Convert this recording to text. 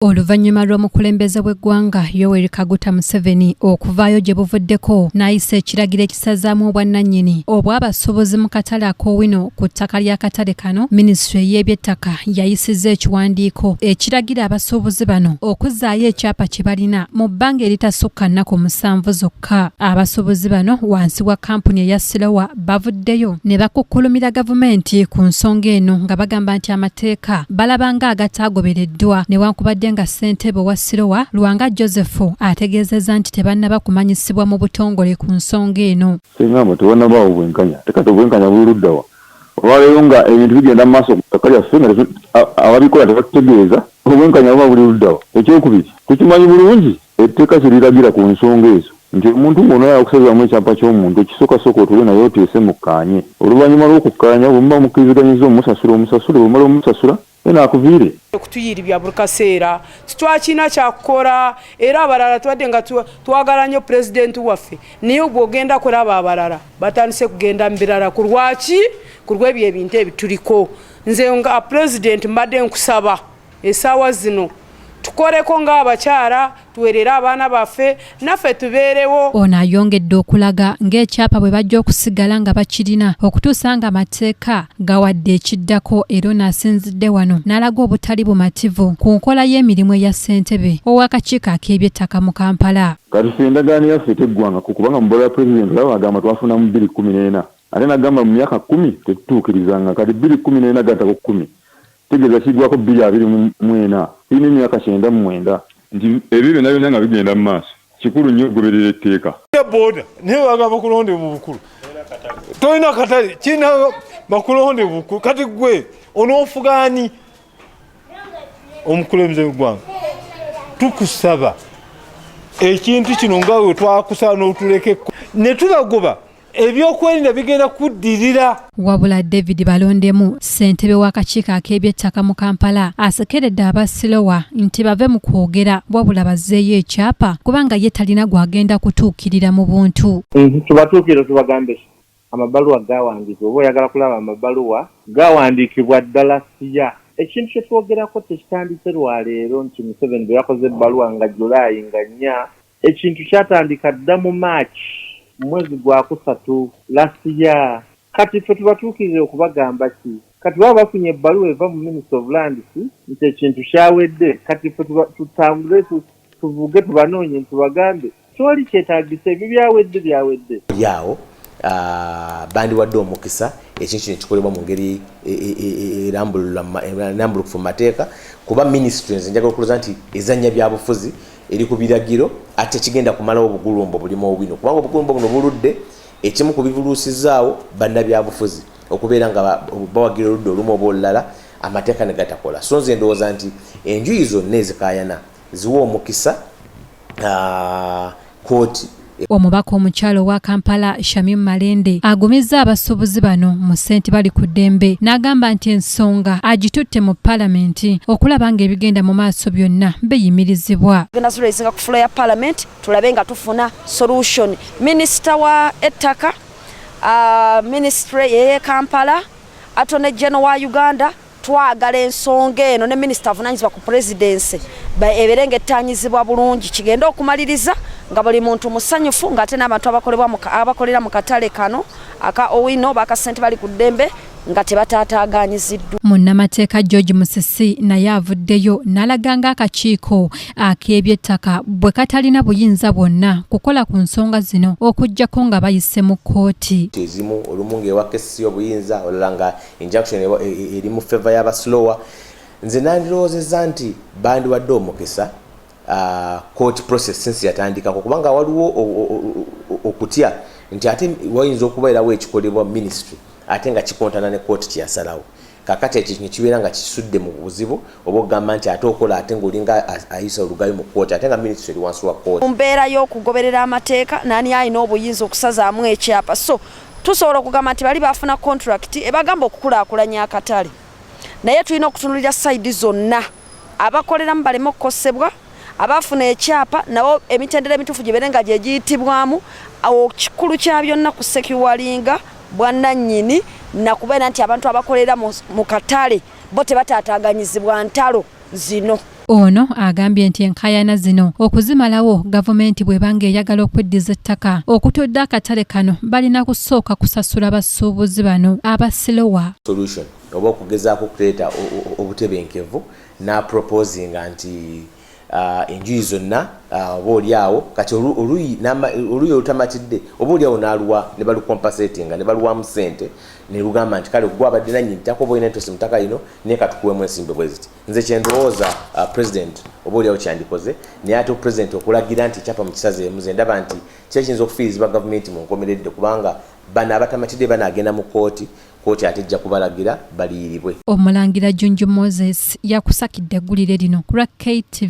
Oluvannyuma lw'omukulembeze w'eggwanga Yoweri Kaguta Museveni okuvaayo gye buvuddeko n'ayisa ekiragiro ekisazaamu obwannannyini obw'abasuubuzi mu katale ak'Owino ku ttaka ly'akatale kano, minisitule y'ebyettaka yayisizza ekiwandiiko ekiragira abasuubuzi bano okuzzaayo ekyapa kye balina mu bbanga eritasukka nnaku 7 zokka. Abasuubuzi bano wansi wa kkampuni eya Silowa bavuddeyo ne bakukkulumira gavumenti ku nsonga eno nga bagamba nti amateeka balaba nga agataagobereddwa, newankubadde nga ssentebe owa Sirowa, Lwanga Joseph ategeezezza nti tebannaba kumanyisibwa mu butongole ku nsonga eno. Ssengamba tewannabaawo bwenkanya ate kati obwenkanya buli ludda wa? Olwaleero nga ebintu bigenda mu maaso ku ttaka lyaffe nga ababikola tebatutegeeza, obwenkanya buba buli ludda wa? Ekyokubiri, tukimanyi bulungi etteeka kye liragira ku nsonga ezo nti omuntu ng'onoyagala okusazaamu ekyapa ky'omuntu, ekisooka sooka otuule naye oteese mukkaanye. Oluvannyuma lw'okukkaanya bwe muba mukkiriziganyizza omusasula omusasule, bw'omala omusasula then akuviire. Okutuyiribya buli kaseera titwakina kyakukora, era abalala tubadde nga twagala nnyo pulezidenti waffe, naye bw'ogenda kuraba abalala batandise kugenda mu birala. Ku lwaki? Ku lw'ebyo ebintu ebituliko. Nze nga pulezidenti mbadde nkusaba essaawa zino tukoleko ng'abakyala, tuwerere abaana baffe, naffe tubeerewo. Ono ayongedde okulaga ng'ekyapa bwe bajja okusigala nga bakirina okutuusa nga amateeka gawadde ekiddako, era ono asinzidde wano n'alaga obutali bumativu ku nkola y'emirimu eya ssentebe ow'akakiiko ak'ebyettaka mu Kampala. Kati ffe endagaano yaffe teggwangako kubanga mu bbaluwa ya pulezidenti olaba agamba twafuna mu 2014 ate n'agamba mu myaka 10 tetutuukirizanga, kati 2014 gattako 10 kitegeeza kiggwako 2024, tulina emyaka 99. Nti ebyo byonna byonna nga bigenda mu maaso, kikulu nnyo okugoberera etteeka. Boda naye bagamba bakulonde mu bukulu, tolina katale kirina bakulonde bukulu, kati gwe onoofugaani omukulembeze w'eggwanga? Tukusaba ekintu kino nga we twakusaba n'otuleka ne tubagoba, ebyokwerinda bigenda kuddirira. Wabula David Balondemu, ssentebe w'akakiiko ak'ebyettaka mu Kampala, asekeredde aba Silowa nti bave mu kwogera wabula bazzeeyo ekyapa kubanga ye talina gw'agenda kutuukirira mu buntu. Tubatuukire tubagambe amabaluwa gawandiikibwa, oba oyagala kulaba amabaluwa gawandiikibwa ddala siya. Ekintu kye twogerako tekitandise lwaleero nti Museveni bwe yakoze ebbaluwa nga Julaayi nga 4. Ekintu kyatandika dda mu March, mwezi gwakusatu last year. Kati ffe tubatuukirire okubagamba ki? Kati baba bafunye ebbaluwa eva mu Ministry of Lands nti ekintu kyawedde, kati ffe tutambule tuvuge tubanoonye tubagambe kyoli kyetaagisa? Ebyo byawedde, byawedde. Awo bandiwadde omukisa ekintu kino kikolebwa mu ngeri erambulukufu mu mateeka, kuba ministry nze njagala okuloza nti ezannya byabufuzi eri ku biragiro, ate kigenda kumalawo obugulumbo bulimu Owino, kubanga obugulumbo buno buludde. Ekimu ku bibuluusizaawo bannabyabufuzi okubeera nga bawagira oludda olumu oba olulala, amateeka ne gatakola. So nze ndowooza nti enjuyi zonna ezikaayana ziwa omukisa kooti. Omubaka omukyala owa Kampala, Shamim Malende, agumizza abasuubuzi bano mu ssente bali ku ddembe, n'agamba nti ensonga agitutte mu palamenti okulaba ng'ebigenda mu maaso byonna biyimirizibwa. Tugenda ziraisinga ku floor ya parliament tulabe nga tufuna solution. Minisita wa ettaka, ministry yeye Kampala, Attorney General wa Uganda, twagala ensonga eno ne minisita avunanyizibwa ku presidency ebeere nga ettanyizibwa bulungi, kigende okumaliriza nga buli muntu musanyufu, ng'ate n'abantu abakolera mu katale kano aka Owino bakasente bali ku ddembe nga tebataataaganyiziddwa. Munnamateeka George Musisi naye avuddeyo n'alaga ng'akakiiko ak'ebyettaka bwe katalina buyinza bwonna kukola ku nsonga zino okuggyako nga bayise mu kkooti. Ezimu olumu ng'ewa KCC obuyinza, olala nga injunction eri mu favor y'abasilowa. Nze nandirowoozezza nti bandiwadde omukisa court process since yatandikako, kubanga waliwo okutya nti ate wayinza okubeerawo ekikolebwa ministry ate nga kikontana ne kooti kyeyasalawo. Kakati ekyo nekibeera nga kisudde mu buzibu, oba okugamba nti ate okola ate ng'olinga ayisa olugayo mu kooti, ate nga ministry eri wansi wa kooti. Mu mbeera y'okugoberera amateeka, nani alina obuyinza okusazaamu ekyapa? So tusobola okugamba nti bali bafuna contract ebagamba okukulaakulanya akatale, naye tulina okutunulira side zonna, abakoleramu baleme okukosebwa, abafuna ekyapa nabo emitendera emituufu gibeere nga gyegiyitibwamu. Awo kikulu kya byonna ku securinga bwannannyini nakubeera nti abantu abakolera mu katale bo tebataataaganyizibwa ntalo zino. Ono agambye nti enkaayana zino okuzimalawo gavumenti bw'eba ng'eyagala okweddiza ettaka okutudde akatale kano balina kusooka kusasula basuubuzi bano abasilowa. Solution oba okugezaako okuleeta obutebenkevu n'aproposinga nti enjuyi zonna oba oli awo kati oluuyi olutamatidde oba oli awo n'aluwa ne balucompensatinga ne baluwamu ssente ne lugamba nti kale gwe abadde nannyini ttaka oba olina interest mu ttaka lino naye katukuwemu ensimbi bwe ziti. Nze kyendowooza president oba oli awo kyandikoze, naye ate president okulagira nti ekyapa mu kisazeemu, nze ndaba nti kiba kiyinza okufiirizibwa gavumenti mu nkomeredde, kubanga bano abatamatidde banaagenda mu kkooti, kkooti ate ejja kubalagira baliyiribwe. Omulangira Junju Moses yakusakidde eggulire lino ku lwa KTV.